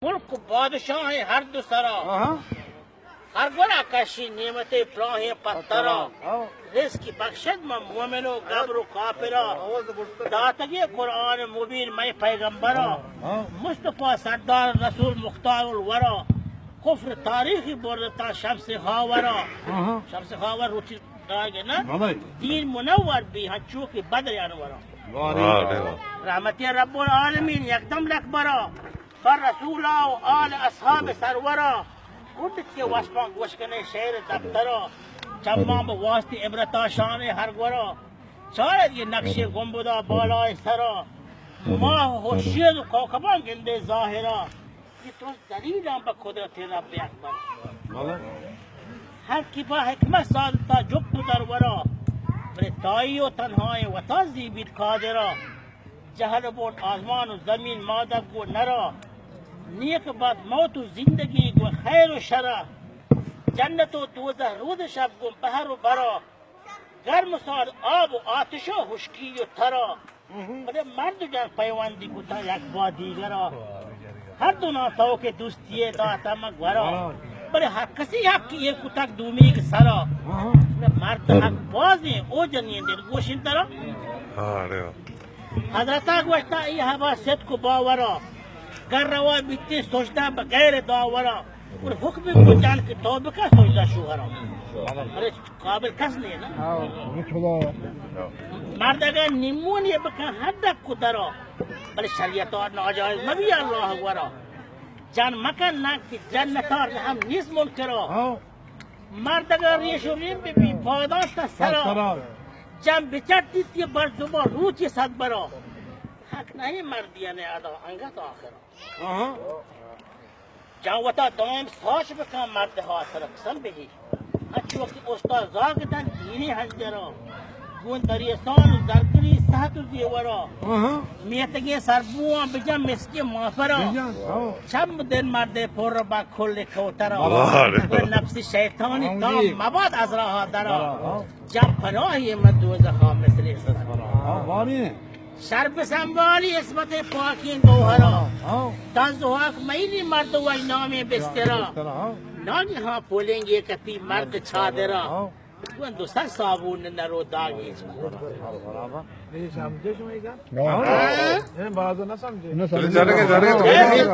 ملک و بادشاہیں ہر دو سرا۔ آہاں۔ ہر گورا کشی نعمت پراہیں پترا۔ پترا۔ ہاں۔ رزق بخشد من مومن و گبر و کافرا۔ آواز برتر۔ داتگی قرآن مبین مئے پیغمبرا۔ ہاں۔ مصطفی سردار رسول مختار الورا۔ کفر تاریخی بردتا شمس خاورا۔ آہاں۔ شمس خاور روچی آگے نا۔ بلے۔ دین منور بی ہنچو کہ بدر انورا۔ واہ۔ رحمتی رب العالمین یکدم لکبرا۔ پر رسولا و آل اصحاب سرورا، کڈ کے واسپاں گوش کنے شعر دفترا، چماں بہ واسطے عبرتا شان ہر گورا، چارت یہ نقش گنبدا بالائے سرا، ماہ و خورشید و کوکباں گندے ظاہرا، یہ تو دلیلاں بہ قدرت رب اکبر۔ ہر کی با حکمت سازتا جپت و درورا، بلے تائی و تنہائیں وتا زیبیت قادرا۔ جہل بوت آزمان و زمین، مادگ گوں نرا، نیک بد موت و زندگی گوں خیر و شرا، جنت و دوزہ روز شب گوں بحر و برا، گرم و سارد آب و آتش و ہشکی و ترا۔ بلے مرد و جن پیوندی کتا یک با دیگرا۔ ہر دو ناں توک دوستی داتا مگورا۔ بلے ہر کسی حق یہ کتگ دومیگ سرا۔ مرد حق بازیں او جنین دلگوشیں ترا۔ ہاں، ارے واہ۔ حضرتا گوشتا، ای ہبر صدق و باورا، گر روا بیتی سجدہ بغیر داورا، اور حکم کو جان کہ تو بکا سجدہ شوہرا۔ ارے قابل کس نہیں نا۔ ہاں، یہ خدا۔ مرد اگر نیمون یہ بکن ہر دک کو درا، بلے شریعت اور ناجائز مبی اللہ ورا۔ جان مکن نہ کہ جنت اور ہم نیست منکرا۔ ہاں۔ مرد اگر ریش و ریم بی بی پاداش تا سرا۔ سرا۔ جان بچٹ دیتی بر زبان روچی صد برا۔ حق نہیں مردی نے ادا انگت آخرا۔ آہاں۔ جان وتا دائم ساچ بکن مرد ہاتر قسم بہی۔ ہنچو کہ استاد زاگ دن دینی ہنجرا۔ گون دریسان و زرگری سہت و زیورا۔ آہاں۔ میتگیں سربوان بجن مسکی مافرا۔ بجن، ہاں۔ چم دل مرد پر با کل کوترا۔ واہ۔ نفس شیطانی تام مباد از راہ درا۔ ہاں۔ جب پناہی من دوزخا مثل سفرا۔ ہاں، باری۔ شر بسنبالی عصمت پاکیں گوہرا۔ ہاں۔ تا زہاک میری مرد وش نامیں بسترا۔ بسترا، ہاں۔ ناگہاں پولنگے کپی مرد چادرا۔ ہاں۔ گون دو سر صابون نرو داگی۔ برابر۔ یہ سمجھے شما ایگا؟ ہاں۔ یہ بازو نہ سمجھے۔ نہ سمجھے۔ جنگے، جنگے۔ جیسے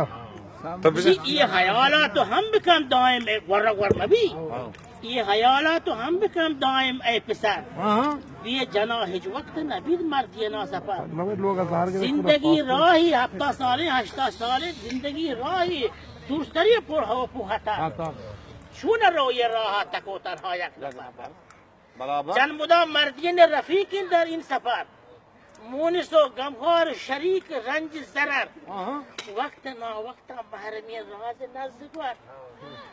تب جی، یہ خیالات تو ہم بکن دائم ایک ور ور مبی۔ ہاں۔ یہ خیالات تو ہم بکن دائم اے پسر۔ ہاں۔ یہ جنا ہچ وقت نبید مردی نا سفر۔ مگر لوگ ظاہر کے زندگی راہی ہفتہ سالے، ہشتہ سالے، زندگی راہی دوستری پر ہو پو ہتا۔ ہتا۔ چون رو یہ راہ تکو تنہا یک نفر۔ برابر۔ جن مدام مردین رفیقین در این سفر۔ مونس و غمخوار و شریک رنج ضرر۔ آہاں۔ وقت ناوقت محرمی راز نزگور۔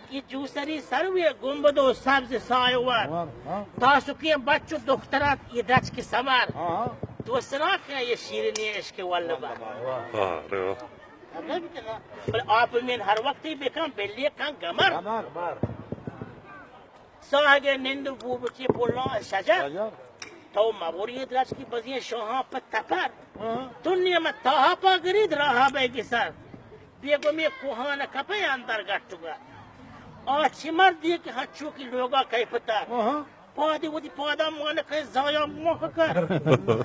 یہ جوسری سروی گنبد و سبز سایہ ور۔ ور، ہاں۔ تاسکیں بچ و دخترات یہ درچک سمر۔ آہاں۔ دوستنا کہ یہ شیرینی عشق ولبر۔ واہ، ارے واہ۔ بلے آپ من ہر وقت ہی بکن بلی کن گمر۔ گمر۔ ساہگ ء نند و بو بچے پلاں شجر۔ شجر۔ تو مبوری درچکی بزیں شوہاں پہ تپر۔ ہاں۔ تو نیم تاہا پا گرید راہا بے گسر۔ بیگمی کوہان کپے اندر گٹگا۔ آ چی مردی کہ ہنچو کی لوگا کئی پتر۔ ہاں۔ پادی ودی پادا مان کئی زایا موہ کر۔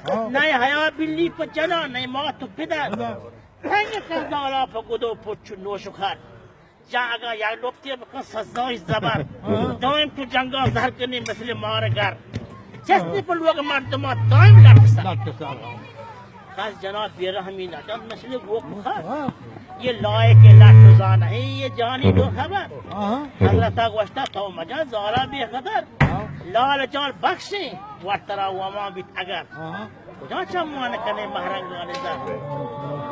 ہاں۔ نئے حیا بلی پہ جنا، نئے مات و پدر۔ پدر۔ تنگ کن زالا پہ گدو پچ و نوش و کر۔ جان اگاں یک لوٹے بکن سزای زبر۔ ہاں۔ دائم تو جنگا زہر کنی مثل مار گر۔ چستی پہ لوگ مردما دائم لٹ سر۔ لٹ سر۔ کس جنا بے رحمی نہ جن مثل گوک خر۔ ہاں۔ یہ لائق لٹ زان ہے، یہ جانی تو خبر۔ ہاں۔ حضرتا گوشتا تو مجا زارا بے قدر۔ ہاں۔ لال جان بخشیں، ورترا وما بیت اگر۔ ہاں۔ کجا چمان کنے مہرنگان زر۔